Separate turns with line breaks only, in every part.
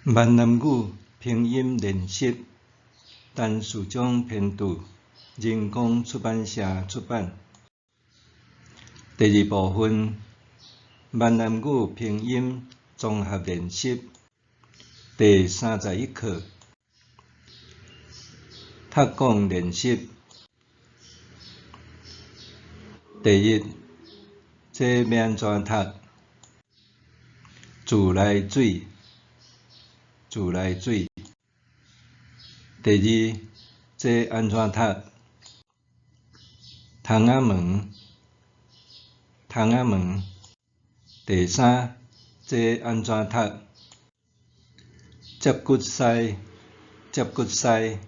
閩南語拼音練習，陳士章編著，人工出版社出版。第二部分，閩南語拼音綜合練習，第三十一課，讀講練習。第一，這欲按怎讀？自來水，自來水。第二，這按怎讀？窗仔門，窗仔門。第三，這按怎讀？接骨師，接骨師。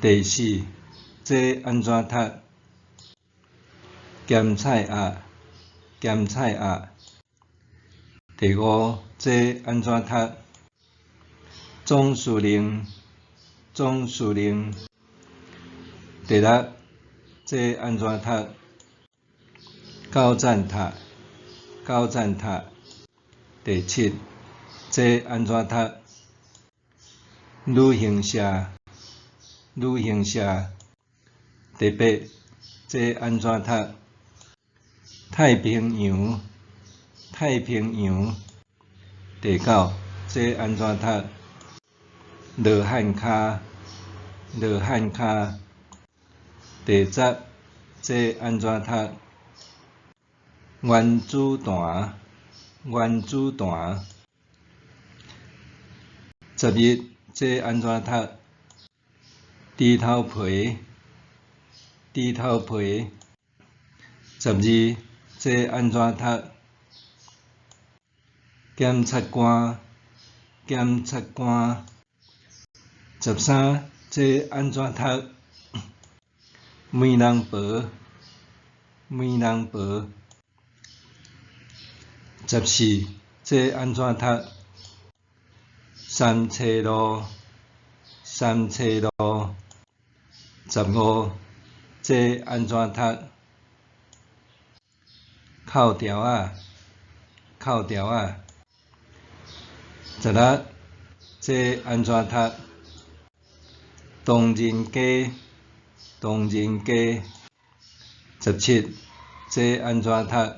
第四，這按怎讀？鹹菜鴨，鹹菜鴨。第五，這按怎讀？總司令，總司令。第六，這按怎讀？九層塔，九層塔。第七，這按怎讀？旅行社，旅行社。第八，這按怎讀？太平洋，太平洋。第九，這按怎讀？羅漢跤，羅漢跤。第十，這按怎讀？原子彈，原子彈。十一，這按怎讀？豬頭皮，豬頭皮。十二，這按怎讀？檢察官，檢察官。十三，這按怎讀？媒人婆，媒人婆。十四，這按怎讀？三叉路，三叉路。十五，這按怎讀？扣條仔，扣條仔。十六，這按怎讀？唐人街，唐人街。十七，這按怎讀？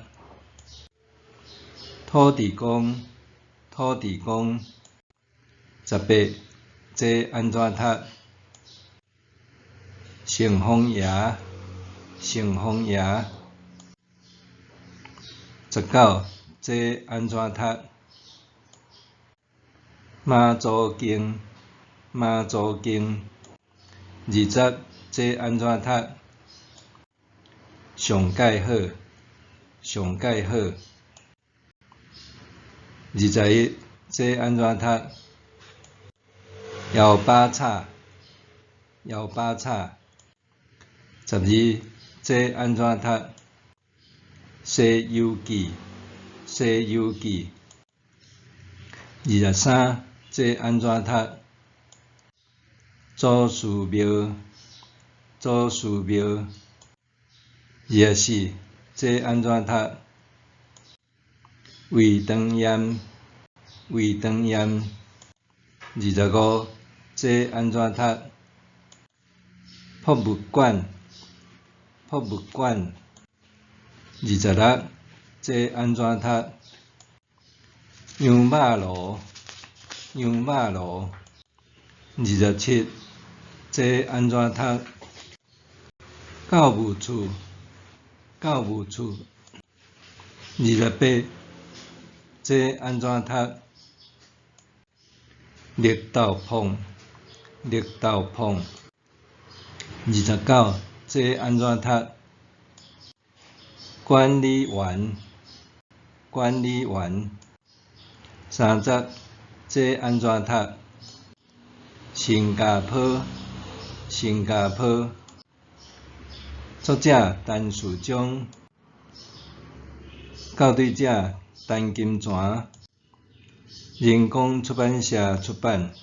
土地公，土地公。十八，這按怎讀？城隍爺，城隍爺。十九，這按怎讀？媽祖經，媽祖經。二十，這按怎讀？上蓋好，上蓋好。二十一，這按怎讀？搖把叉，搖把叉。十二，這按怎讀？西遊記，西遊記。二十三，這按怎讀？祖師廟，祖師廟。二十四，這按怎讀？胃腸炎，胃腸炎。二十五，這按怎讀？博物館，博物館。二十六，這按怎讀？羊肉爐，羊肉爐。二十七，這按怎讀？教務處，教務處。二十八，這按怎讀？綠豆椪，綠豆椪。二十九，這按怎讀？管理員，管理員。三十，這按怎讀？新加坡，新加坡。作者陳士章，校對者陳金泉，人工出版社出版。